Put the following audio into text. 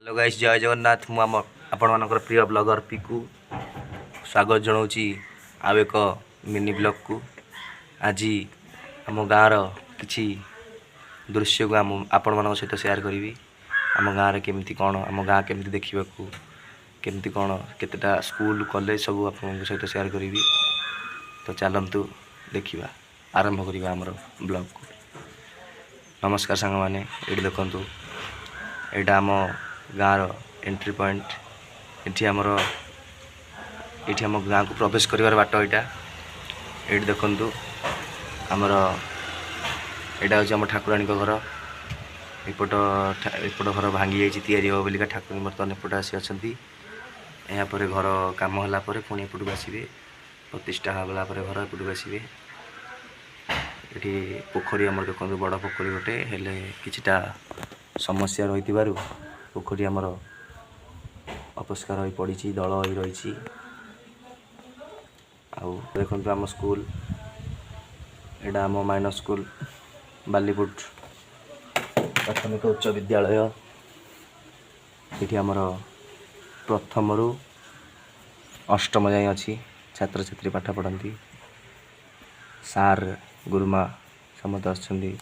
Hello guys, ଜୟ ଜଗନ୍ନାଥ। ମୁଁ ଆମ ଆପଣମାନଙ୍କର ପ୍ରିୟ ବ୍ଲଗର ପିକୁ ସ୍ୱାଗତ ଜଣାଉଛି ଆଉ ଏକ ମିନି ବ୍ଲଗକୁ। ଆଜି ଆମ ଗାଁର କିଛି ଦୃଶ୍ୟକୁ ଆମ ଆପଣମାନଙ୍କ ସହିତ ସେୟାର କରିବି। ଆମ ଗାଁରେ କେମିତି କ'ଣ, ଆମ ଗାଁ କେମିତି ଦେଖିବାକୁ, କେମିତି କ'ଣ, କେତେଟା ସ୍କୁଲ, କଲେଜ ସବୁ ଆପଣଙ୍କ ସହିତ ସେୟାର କରିବି। ତ ଚାଲନ୍ତୁ ଦେଖିବା, ଆରମ୍ଭ କରିବା ଆମର ବ୍ଲଗକୁ। ନମସ୍କାର ସାଙ୍ଗମାନେ। ଏଇଠି ଦେଖନ୍ତୁ, ଏଇଟା ଆମ ଗାଁର ଏଣ୍ଟ୍ରି ପଏଣ୍ଟ। ଏଠି ଆମର ଏଇଠି ଆମ ଗାଁକୁ ପ୍ରବେଶ କରିବାର ବାଟ ଏଇଟା। ଏଇଠି ଦେଖନ୍ତୁ, ଆମର ଏଇଟା ହେଉଛି ଆମ ଠାକୁରାଣୀଙ୍କ ଘର। ଏପଟ ଘର ଭାଙ୍ଗି ଯାଇଛି, ତିଆରି ହେବ ବୋଲିକା ଠାକୁରାଣୀ ବର୍ତ୍ତମାନ ଏପଟେ ଆସି ଅଛନ୍ତି। ଏହାପରେ ଘର କାମ ହେଲା ପରେ ପୁଣି ଏପଟକୁ ଆସିବେ। ପ୍ରତିଷ୍ଠା ହେଲା ପରେ ଘର ଏପଟକୁ ଆସିବେ। ଏଠି ପୋଖରୀ ଆମର ଦେଖନ୍ତୁ, ବଡ଼ ପୋଖରୀ ଗୋଟେ। ହେଲେ କିଛିଟା ସମସ୍ୟା ରହିଥିବାରୁ ପୋଖରୀ ଆମର ଅପରିଷ୍କାର ହୋଇ ପଡ଼ିଛି, ଦଳ ହୋଇ ରହିଛି। ଆଉ ଦେଖନ୍ତୁ ଆମ ସ୍କୁଲ, ଏଇଟା ଆମ ମାଇନର ସ୍କୁଲ, ବାଲିପୁଟ ପ୍ରାଥମିକ ଉଚ୍ଚ ବିଦ୍ୟାଳୟ। ଏଠି ଆମର ପ୍ରଥମରୁ ଅଷ୍ଟମ ଯାଏଁ ଅଛି। ଛାତ୍ରଛାତ୍ରୀ ପାଠ ପଢ଼ନ୍ତି। ସାର୍, ଗୁରୁମା ସମସ୍ତେ ଆସୁଛନ୍ତି।